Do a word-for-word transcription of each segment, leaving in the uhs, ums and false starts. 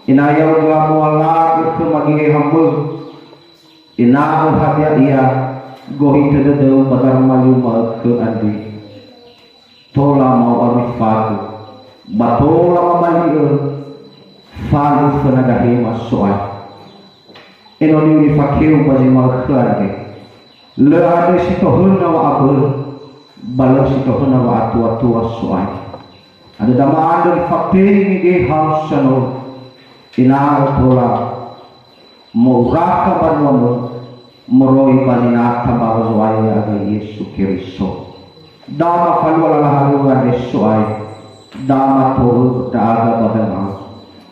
Ena'ö ya'ugö amualagö khöma Geheha-Mö, ena'ö hadia ia gohitö dödöu ba daroma li-U ma'ökhö andre. Tola ma'u'arifagö, ba tola mabali'ö falu föna gahema, So'aya. Enoni uni fakheu ba zi ma'ökhö andre. Lö andre si tohöna wa'abölö, ba lö si tohöna wa'atuatua, So'aya. Andrö da ma'andrö nifatenge geheha-U sanolo, ena'ö tola mo'urakha banua-Mö moroi ba zinata mbawa Zo'aya ya'aga Yesu Keriso. Da mafalua lala halöŵö andre, So'aya, da matorö ndra'aga ba dangau.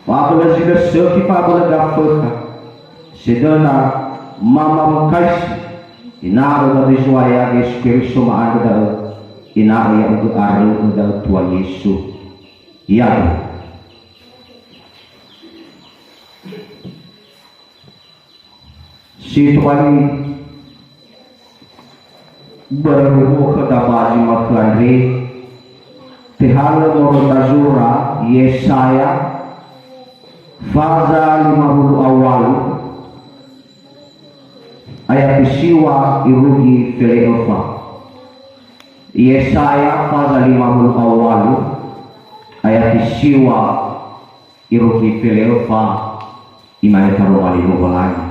Fa'abölö zi lö sökhi, fa'abölö gafökha, sedöna mamawukaisi, ena'ö ba döi Zo'aya ya'aga Yesu Keriso ma'andrö da'ö, ena'ö ya'ugö aröu da'ö, Tua Yesu. Ya'aga. Si tobali börö wökhöda ba zi ma'ökhö andre, tehalö moroi ba zura Yesaya faza lima wulu a walu, ayati siwa irugi fele'öfa. Yesaya faza lima wulu a walu, ayati siwa irugi fele'öfa, imane taroma li Lowalangi.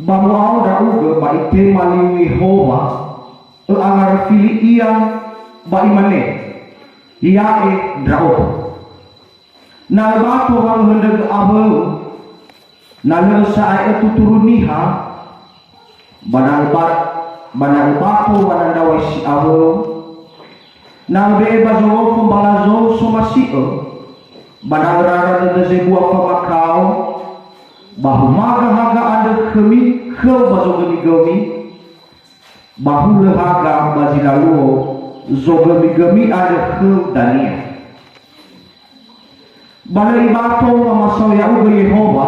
Ba mu'ao ndra'ugö ba itema liu Yehowa, ö'angaröfili ia, ba imane, "Ya'e ndra'odo." Na öbato wangöhöndrögö awöu, na lö sa'ae ötuturu niha, ba na öba-, ba na öbato wanandraoi si awöu, na öbe'e ba zolofo mbala zou somasi'ö, ba na örara dödö zebua famakao, ba humaga haga andrö khömi khöu ba zogömigömi, ba hulö haga ba zi laluo zogömigömi andrö khöu dania. Ba lö ibato wamasao ya'ugö Yehowa,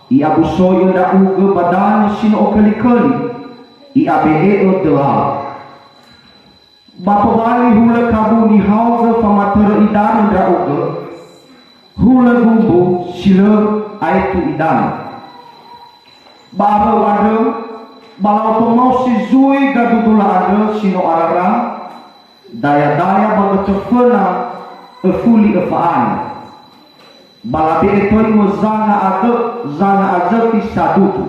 i'abusoi'ö ndra'ugö ba danö si no oköliföli, i'abe'e'ö dölau. Ba tobali hulö kabu nihaogö famatörö idanö ndra'ugö, hulö gumbu si lö aetu idanö. Ba awöu andrö, ba la'otomao si zui gadudula andrö si no arara, dayadaya ba götö föna öfuli öfa'anö. Ba labe'e töi-Mö zanga'azö-, zanga'azökhi sadudu,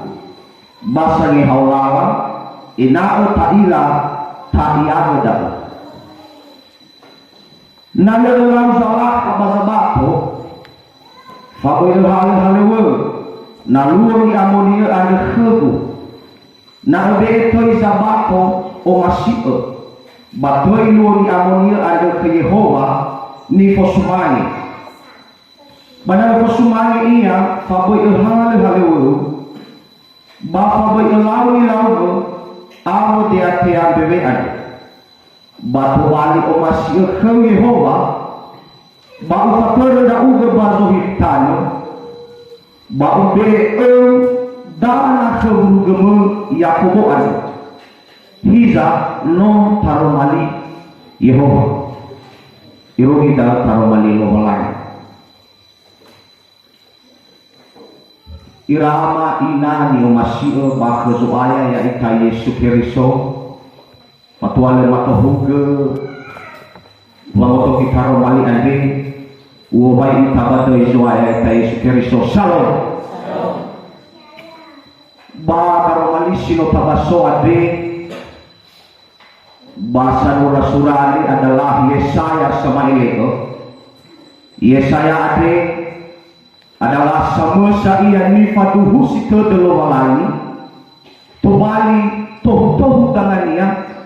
ba sangehaolawa, ena'ö ta'ila ta'iagö da'ö. Na lö ölau zalakha ba zabato, fa böi öhalö halöŵöu, na luo ni'amoni'ö andrö khögu. Na öbe'e töi zabato omasi'ö, ba töi luo ni'amoni'ö andrö khö Yehowa nifosumange. Ba na öfosumange ia, fa böi öhalö halöŵöu, ba fa böi ölau nilaugö awö deatea mbewe andrö. Ba tobali omasi'ö khöu Yehowa, ba ufatörö ndra'ugö ba zohili tanö, ba ube'e öu dana khö wurugömö Yakobo andrö. Hiza no taroma li Yehowa. Irugi da'ö taroma li Lowalangi. Ira ama ina ni'omasi'ö ba khö Zo'aya ya'ita Yesu Keriso, fatua lö matohugö wangotogi taroma li andre, u'owai ita ba döi Zo'aya ya'ita Yesu Keriso. Shalom. Ba taroma li si no tabaso andre, ba sanura-sura andre adalah Yesaya sama'ele'ö. Yesaya andre adalah samösa ia nifaduhusi tödö Lowalangi, tobali tohu-tohu dangania,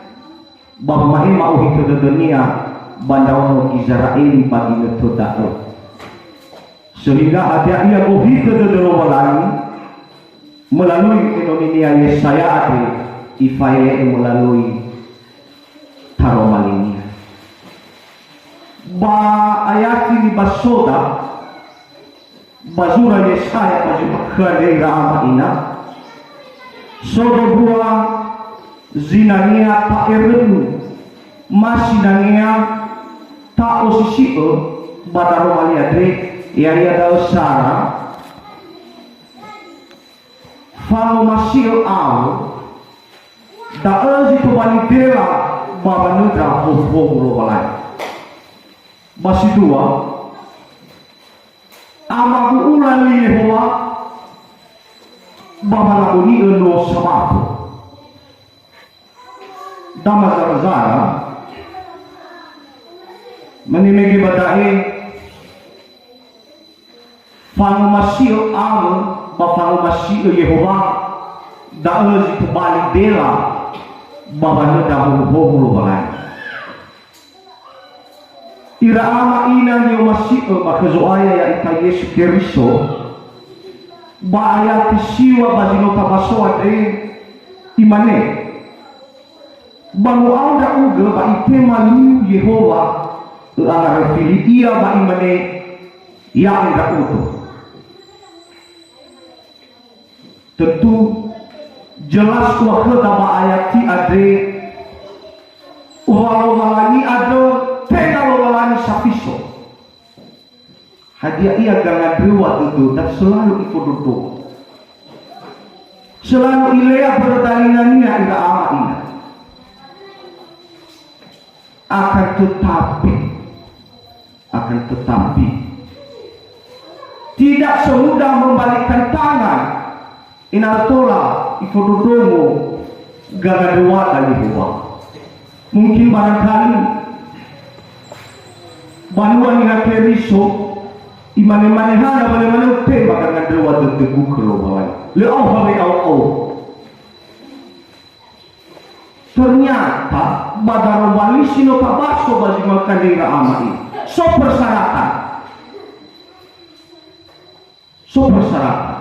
ba ma'ema ohitö dödönia ba ndraono Gizera'eli ba ginötö da'ö. Sehingga hadia ia gohitö dödö Lowalangi, melalui enoninia Yesaya andre, ifa'ele'ö melalui taroma linia. Ba ayati nibasoda, ba zura Yesaya ba zi ma'ökhö andre ira ama ina, so döbua zinangea ta'erönu, ma sinangea ta'osisi'ö ba daroma li andre, ya'ia da'ö sara, fangomasi'ö awö, da'ö zi tobali dela ba wanöndra howuhowu Lowalangi. Ba si dua, amabu'ula li Yehowa ba wanaboni'ö no sabato. Dama zara-zara, mane mege ba da'e, fangomasi'ö awö ba fangomasi'ö Yehowa, da'ö zi tobali dela ba wanöndra howuhowu Lowalangi. Ira ama ina ni'omasi'ö ba khö Zo'aya ya'ita Yesu Keriso, ba ayati siwa ba zi no tabaso andre, imane, "Ba mu'ao ndra'ugö ba itema liu Yehowa, ö'angaröfili ia ba imane, 'Ya'e ndra'ugö.'" Tentu jelas ua khöda ba ayati andre, wa Lowalangi andrö tenga Lowalangi safiso. Hadia ia gangandröwa dödöda selalu ifondrondrongo. Selalu ilea börö dalinania ira ama ina. Akan tetapi, akan tetapi, tidak semudah membalikkan tangan ena'ö tola ifondrondrongo gangandröwada Yehowa. Mungkin barangkali banua Niha Keriso, imane-mane hana, mane-mane utema gangandröwa dödögu khö Lowalangi. Lö aoha we'ao'ao. Ternyata ba daroma li si no tabaso ba zi ma'ökhö ira ama ina, so persyaratan. So persyaratan.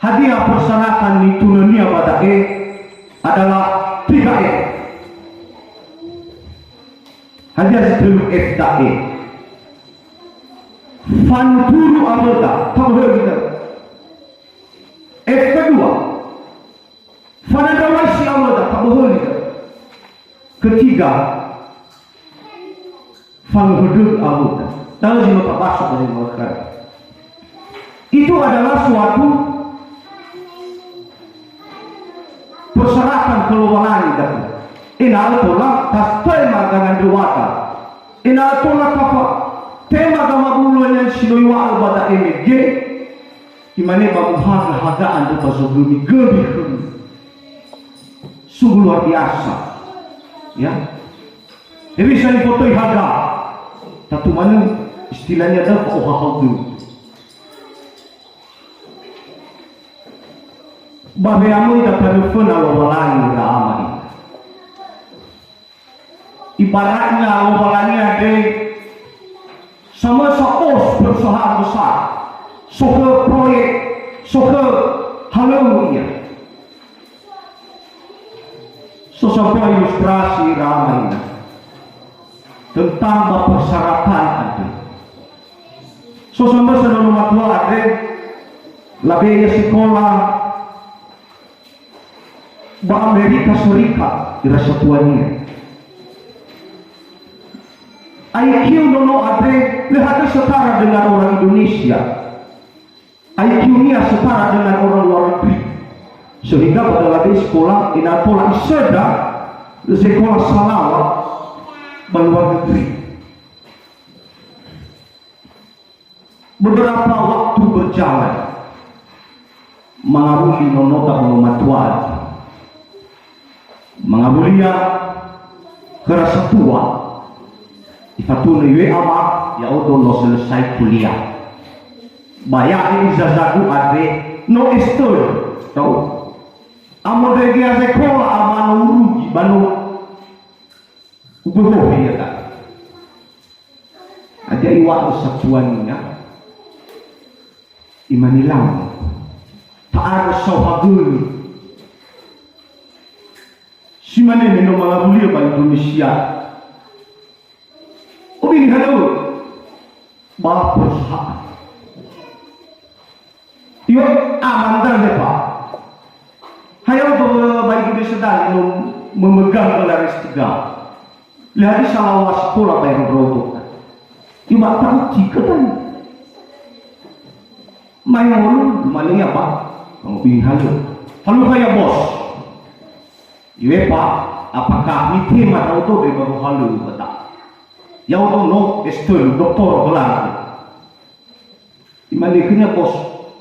Hadia persyaratan nitunönia ba da'e? Adalah tiga F. Hadia zi tölu F da'e? Fanuturu awöda, tabohöli da'ö. F kedua, fanandrawaisi awöda, tabohöli da'ö. Ketiga, fangöhödögö awöda. Da'ö zi no tabaso ba zi ma'ökhö. Itu adalah suatu persyaratan khö Lowalangi da'ö. Ena'ö tola tatema gangandröwada. Ena'ö tola tafa-, tema gamabu'ulania si no iŵa'ö ba da'e mege, imane ba muhaga-haga andrö ba zogömi-gömi khömi. Sungguh luar biasa. Ya. Hewisa nifotöi haga. Tatu manö istilahnya da'ö fa'ohahau dödö. Ba we'amöi datanö föna Lowalangi ira ama ina. Ibaratnya Lowalangi andre samösa bos perusahaan besar. Sokhö proyek, sokhö halöŵö ia. So sambua ilustrasi ira ama ina tentang ba persyaratan andre. So sambua nono matua andre, labe'e ia sekola ba Amerika Serikat ira satuania. I Q nono andre lö hadöi setara dengan orang Indonesia. I Q-nia setara dengan orang luar negeri. Sehingga pada labe'e sekola, ena'ö tola isöndra sekola salawat ba luar negeri. Beberapa waktu berjalan, mangawuli nonoda nono matua andre. Mangawulia khöra satua, ifatunö, "Iŵa'ö ama, ya'odo no selesai kuliah. Ba ya'e izazagu andre no S T, tau. Amondregea sekola ama no urugi, ba no ugogohe ia da'e." Hadia iŵa'ö satuania? Imane, "Lau, ta'andrö saohagölö." Si mane me no mangawulia ba Indonesia. Obi niha da'ö ba perusahaan. Iyo, aman da'ö, Pak. Hayo ba, ba Indonesia da'e no memegang gelar S tiga. Lö hadia sa lawasi tola baero ndraodo. Iba tahu tiga tadi. Mai ngolu, mane ia ba, kamu bini halö. Halö kaya bos. Iwe pa, apakah mitema ndraodo de baru halö bata? Ya'odo no S telu, doktor gelar. Imane khönia bos,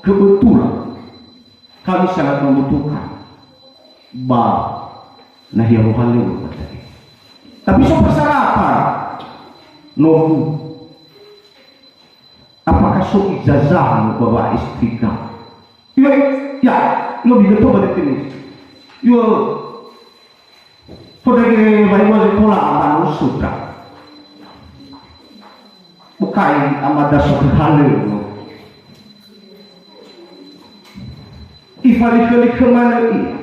kebetulan kami sangat membutuhkan ba nahia wohalöŵö ba da'e. Tapi so persyaratan, nogu. Apakah so ijazah no ba wa S tiga? Iya, ya, no bileto ba detenis. Yo, Fodege wa'ebua sekola amanu sutra. Bukai amada sokhö halö. Ifalikhö-likhö manö ia.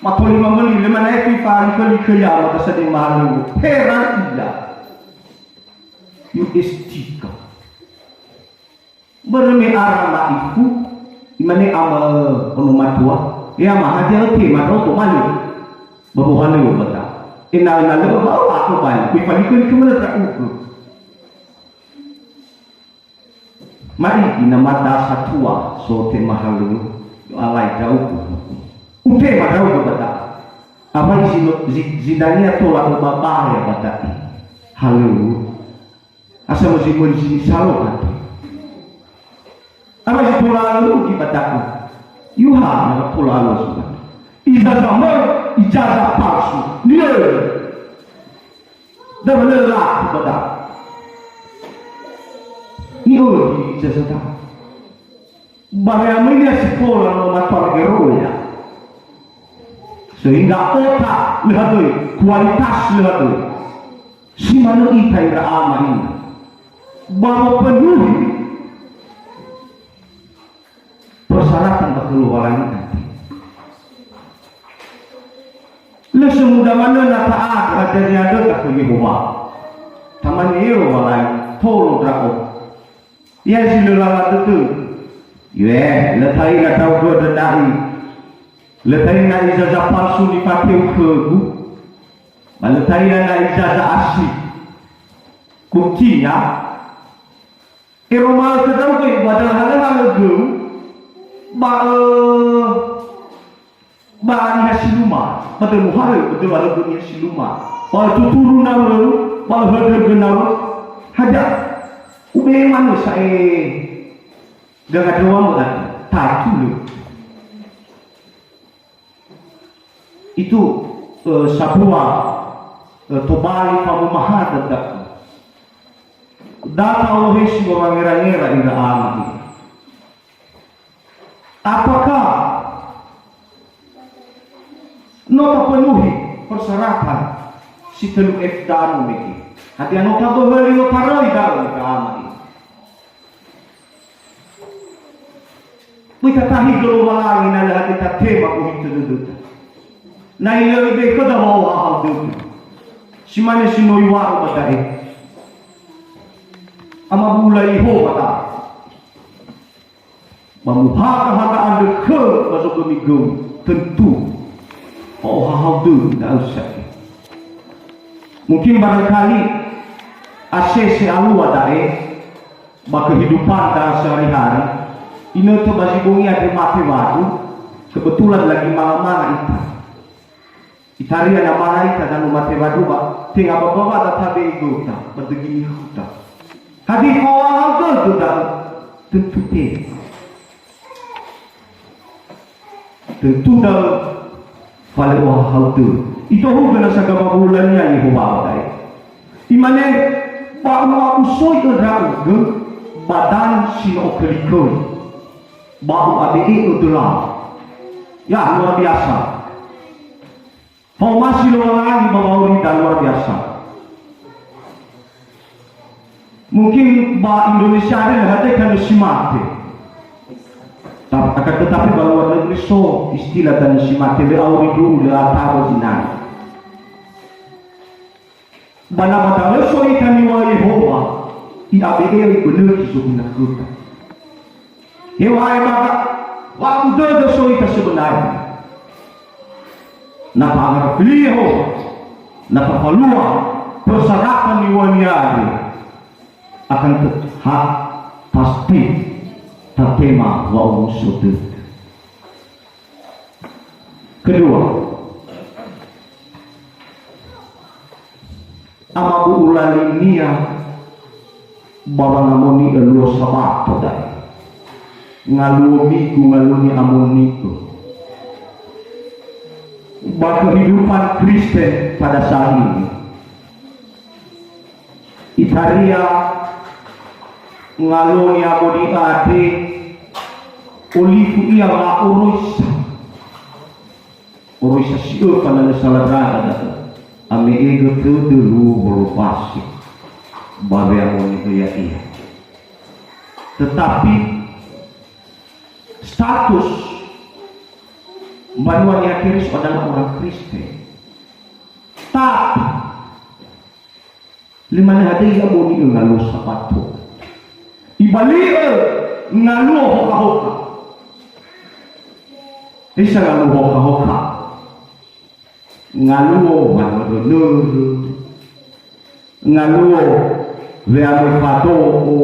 Mato lima meli, lö manö ifalikhö-likhö ia amada sade mahalö. Heran ia. U S tiga. Börö me ara ma'ifu, imane ama ono matua, "E ama, hadia ötema ndraodo mane?" Ba wohalöŵö bata. Ena'ö na lö ba aku bali, kui falikö-likö manö ndra'ugö. Ma'i ina mada satua so tema halöŵö, yo alai ndra'ugö. Utema ndra'ugö bata. Ama zi, zi, zinania tola öbabaya bata. Halöŵö. Asa mezi-mezi nisalo hati. Ama zi tola rugi ba da'ö. Yuha na tola rugi ba da'ö. Ijazah mö, ijazah palsu. Niöri. Da'ö lö laku ba da'ö. Niöri ijazah da'ö. Ba we'amöinia sekola no matua geroya. Sehingga otak lö hadöi, kualitas lö hadöi. Si manö ita ira ama ina. Ba memenuhi persyaratan ba khö Lowalangi ita. Lö semudah manö na ta'andrö hadia niandröta khö Yehowa. Tamane Lowalangi, tolo ndra'o. Ia zi lö lala dödö. Yue, lö ta'ila ndra'ugö dödöi. Lö ta'ila ijazah palsu nifateu khögu. Ba lö ta'ila na ijazah asli. Buktinya, ero ma'ökhö ndra'ugö ba dödö halö-halögöu, ba, ö, Ba niha si luma, ba döi muhalö, ba döi walögö niha si luma. Ba tuturu nawöu, ba hödögö nawöu. Hadia, ube'e manö sa'ae gagandröwamö andrö, tatu lö. Itu, eh, satua, eh, tobali famomahadö da'ö. Da ta'olohesi wamangera-ngera ira ama ira. Apakah no tapenuhi persyaratan si tölu F da'ö mege? Hadia no taböhöli, no taröi da'ö mege ama ira? Böi tatahi gö Lowalangi na lö hadia tatema gohitö dödöta. Na ilö ibe'e khöda wa'ohahau dödö. Si mane si no iŵa'ö ba da'e. Amabu'ula Yehowa da'ö. Ba muhaga-haga andrö khöu ba zogömi göu, tentu. Fa'ohahau dödö da'ö sa'ae. Mungkin barangkali asese alua da'e, ba kehidupanta sehari-hari, inötö ba zi bongi andrö mate wadu, kebetulan lagi manga-manga ita. Itaria na manga ita danö mate wadu ba, tenga ba bawa da tabe'e göuta, ba dögi nihuta. Hadia fa'ohahau dödö da'ö? Tentu tenga. Tentu da'ö fa lö ohahau dödö. Itohugö nasa gamabu'ulania Yehowa ba da'e. Imane, "Ba u'a'usoi'ö ndra'ugö ba danö si no oköli-köli. Ba u'abe'e'ö dölau." Ya, luar biasa. Fa'omasi Lowalangi ba wa'aurida luar biasa. Mungkin ba Indonesia ada lö hadia danö si mate. Ta-, akan tetapi ba luar negeri so istilah danö si mate, lö auri du'u, lö atawö zinai. Ba na ba da'ö so ita niŵa'ö Yehowa, i'abe'e ibönögi zoguna khöda. Heŵa'ae ba ga-, wa'abu dödö so ita sebenarnya. Na fa'angara fili Yehowa, Na tafalua persyaratan niŵa'ö niade, akan te-, ha, pasti tatema wa'omuso dödö. Kedua, amabu'u lalinia ba wangamoni'ö luo Sabato da'e. Ngaluo Migu, ngaluo ni'amoni'ö. Ba kehidupan Kristen pada saat ini. Itaria ngaluo ni'amoni'ö andre, olifu ia wa'oroisa. Oroisa si öfa na lö sala ndra'aga da'ö. Ame'egö tödö luo wolombase ba we'amoni'ö ya'ia. Tetapi status mbanua Niha Keriso adalah orang Kristen. Tapi lö manö hadia ia moni'ö ngaluo Sabato. Ibali'ö ngaluo hoka-hoka. Hisa ngaluo hoka-hoka? Ngaluo wanörö-nörö. Ngaluo we'amöi fado'o.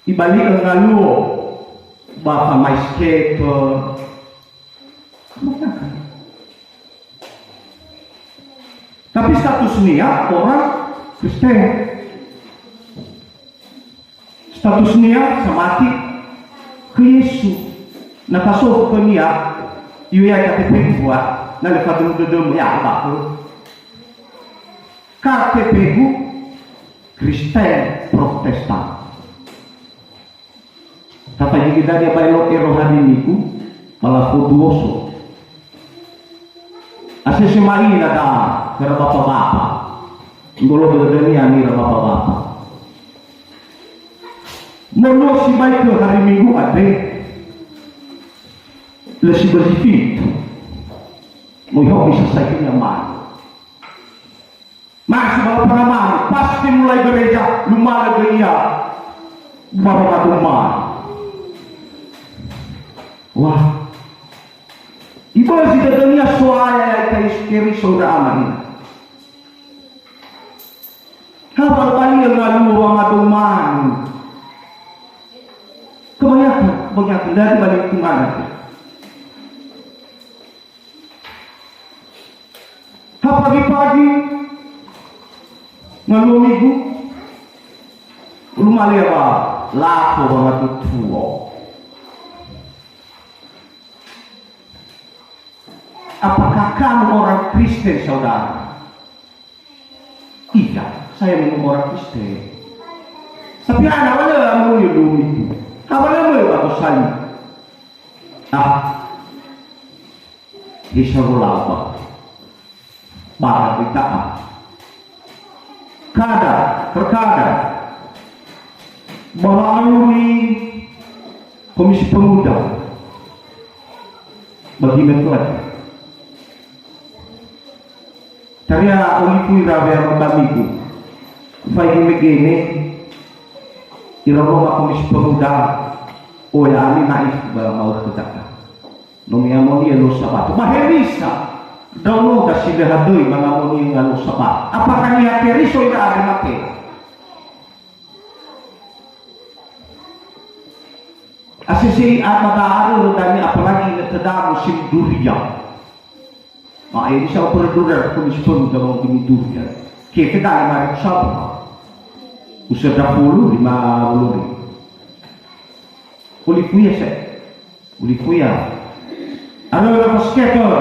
Ibali'ö ngaluo ba famai skater. Tapi statusnia orang Kristen. Statusnia samati khö Yesu. Na tasofu khönia, iŵa'ö KTP-gu, na lö fadöhö dödömu, ya, ba khö. KTP-gu Kristen Protestan. Tafaigi dania ba ero, ero hari Migu, ba lafoduoso. Asese ma'ila da, khöra bapa-bapa. Ndolo dödönia nira bapa-bapa. Moluo sibai khö hari Migu andre, lö si bözi fitu. Moiho'i sasai khönia mane. Masih bawa pengaman, pasti mulai gereja, lumalö göi ia ba wamaduman. Wah. Ibözi dödönia So'aya ya'ita Yesu Keriso, ira ama ina. Ha bali-bali ngaluo wamaduman. Kebanyakan, kebanyakan dari balik kemana tu? Ha pagi-pagi, ngaluo Migu, lumalö ba lafo ba watutuo. Apakah kamu orang Kristen, saudara? Iya, saya memang orang Kristen. Tapi hana wa lö amöi luo Migu. Ha wa lö möi ba gosali. Ah. Hisa wolaba. Bara berita. Kada, terkadang. Ba wa'auri Komisi Pemuda. Bagi metuat. Taria olifu ira we'amöi ba Migu. Faigi megene, ira roma Komisi Pemuda, oya ami na'i ba ma'ökhö da'e. No mi'amoni'ö luo Sabato. Ba hewisa, ndraono da si lö hadöi mangamoni'ö ngaluo Sabato. Apakah Niha Keriso ira andre mate? Asese i ama da'arö dania, apalagi inötöda musim durian. Ma, eh, bisa operasi durian, Komisi Pemuda mau demi durian. Ke kita lima ribu sabu. Usia dua puluh, lima puluh ribu. Olifu ia se. Olifu ia. Ada orang skater.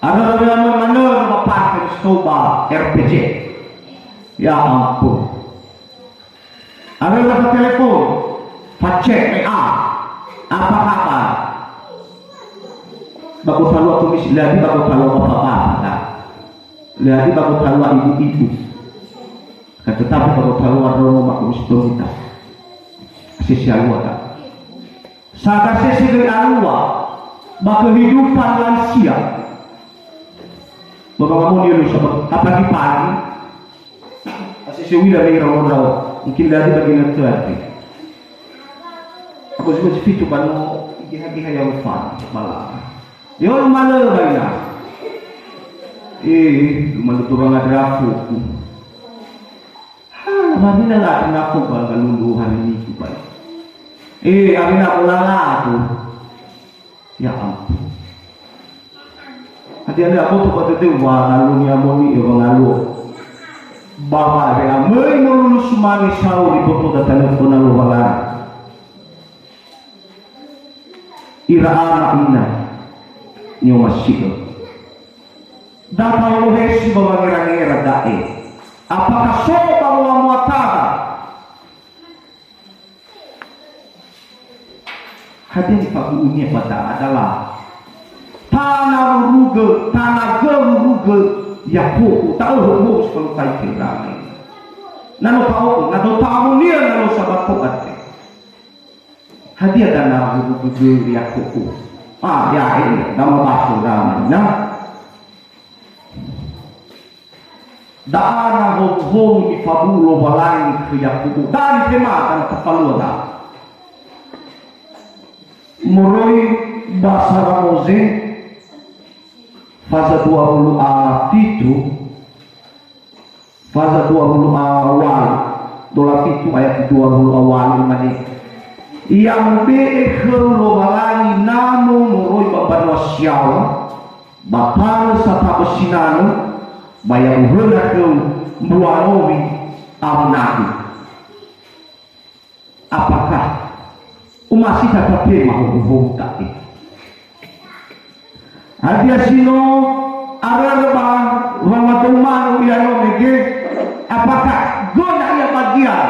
Ada orang yang mana, Bapak, harus coba R P J. Ya ampun. Awena fatelefon, facek W A. Apa kabar? Ba gotalua komisi, lö hadia ba gotalua bapa-bapa, kan? Lö hadia ba gotalua ibu-ibu. Kan tetapi ba gotalua ndraono ba Komisi Pemuda. Sesi alua, kan? Saga sesi göi alua ba kehidupan lansia. Ba wangamoni'ö luo Sabato, ha pagi-pagi. Asese uila me ira ndraono, mungkin lö hadia ba ginötö andre. Aku sebut fitu ba no igeha-geha ya lufa bala. Yo lumalö ba ina. Eh, lumaludura ngadra foku. Ha, marina la nafo ba ngalulu hari Minggu ba. Eh, awena bolalagu. Ya ampun. Hadia lö aboto ba dödöu wa ngalunia moni e wangaluo. Ba wa'awe'a möi molulu sumange sauri botoda tanö fona Lowalangi. Ira ama ina ni'omasi'ö. Da fa'olohesi ba wangera-ngera da'e. Apakah so ba wamuatada? Hadia nifabu'unia ba da'a adalah tana wurugö, tana gö wurugö Yakobo, ta'ö ho'uho'u si falotai Fera. Na no fa'o'ö, na no ta'amonia na no Sabato andre. Hadia dana wurugö gö Yakobo? Ah, ya, eh, dama baso dama, na. Da'a na howuhowu nifabu'u Lowalangi khö Yakobo. Da'a nitemada na tafalua da'a. Moroi ba Sara Moze, faza dua wulu a fitu, faza dua wulu a walu, dola fitu ayat dua wulu a walu, imane, "I'amube'e khöu Lowalangi namo moroi ba mbanua si yaŵa, ba tanö satabö sinanö, ba ya'uhöna khöu mbua nowi awö nagu." Apakah omasi tatatema howuhowu da'e? Hadia si no arörö ba wamadou manö ia no mege? Apakah göna ia bagian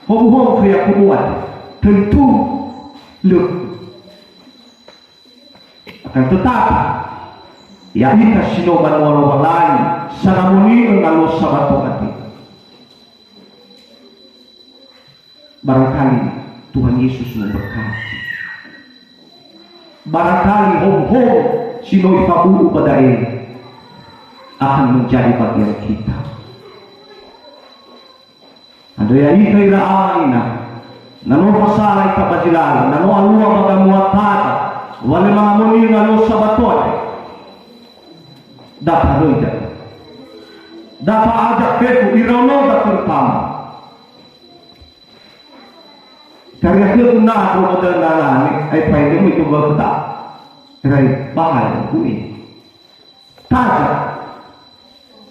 howuhowu khö Yakobo andre? Tentu lö. Akan tetapi, ya'ita si no banua Lowalangi, sangamoni'ö ngaluo Sabato andre. Barangkali Tuhan Yesus memberkati. Barangkali howuhowu si no ifabu'u ba da'e akan menjadi bagian kita. Andrö ya'ita ira ama ina, na no fasala ita ba zi lala, na no alua ba gamuatada, wa lö mangamoni'ö ngaluo Sabato andre. Da taröi da'ö. Da fa'aja fefu iraonoda terutama. Tariakhögu na roda dalane, ai paedömö itu berta. Rai bahaya bu'e. Taza,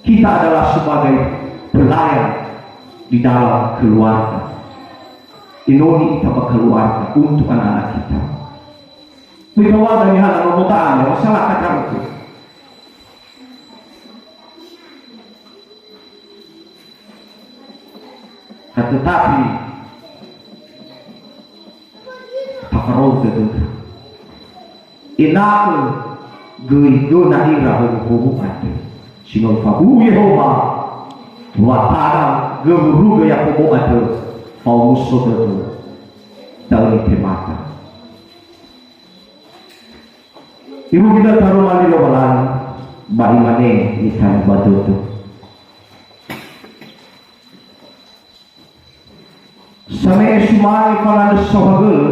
kita adalah sebagai pelayan di dalam keluarga. Enoni ita ba keluarga untuk anak-anak kita. Mitawaga niha na romotaan, masalah kata itu. Tetapi, tafarou dödöda. Ena'ö göi göna ira howuhowu andre. Si no fabu'u Yehowa, wa tana gö wurugö Yakobo andre, fa'omuso dödö. Da'ö nitemada. Irugi dödö taroma li Lowalangi, ba imane nitanö ba dödö. Same'e sumange fangandrö saohagölö,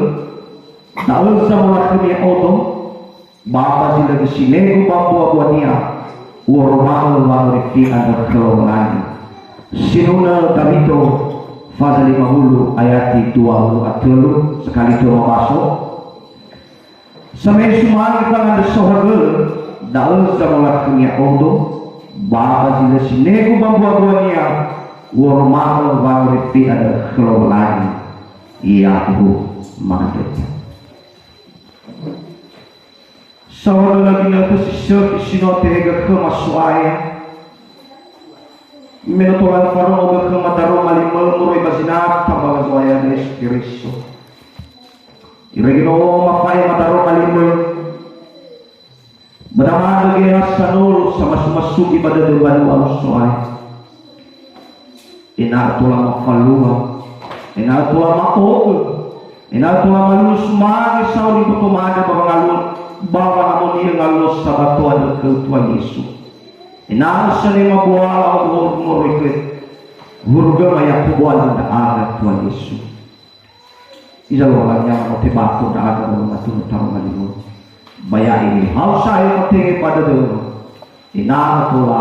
da'ö zamolakhönia odo, ba ba zi lö sinegu ba mbuabuania, u'oroma'ö wangorifi andrö khö Lowalangi. Sinunö Dawido, faza lima wulu ayati dua wulu a tölu, sekali tö mabaso. Same'e sumange fangandrö saohagölö, da'ö zamolakhönia odo, ba ba zi lö sinegu ba mbuabuania, u'oroma'ö wangorifi andrö khö Lowalangi, ya'abu mangandröta. Saohagölö ginötö si sökhi si no tehegö khöma So'aya, me no tola farongo khöma daroma limö moroi ba zinata ba Zo'aya Yesu Keriso. Irege no mafa'ema daroma limö. Ba damadö geheha sanolo samasumasui ba dödö mbanua So'aya. Ena'ö tola mafalua, ena'ö tola ma'o'ö, ena'ö tola malulu sumange sauri boto mada ba wangalua, ba wangamoni'ö ngaluo Sabato andrö khöu Tuhan Yesu. Ena'ö sanema buala odu-odu moroi khö wurugöma Yakobo andrö ndra'aga Tuhan Yesu. Iza Lowalangi Ama no tebato ndra'aga ba wamatunu taroma limö. Ba ya'e hau sa'ae fatenge ba dödöma. Ena'ö tola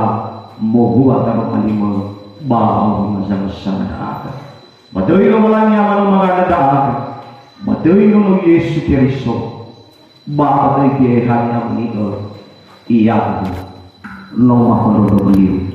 mowua Taroma Lima'ö ba wa'aurima zamösana ndra'aga. Ba döi Lowalangi Ama no mangandrö ndra'aga, ba döi Nono Yesu Keriso, ba döi Geheha Ni'amoni'ö, Iada'e no mafondrondrongo liu.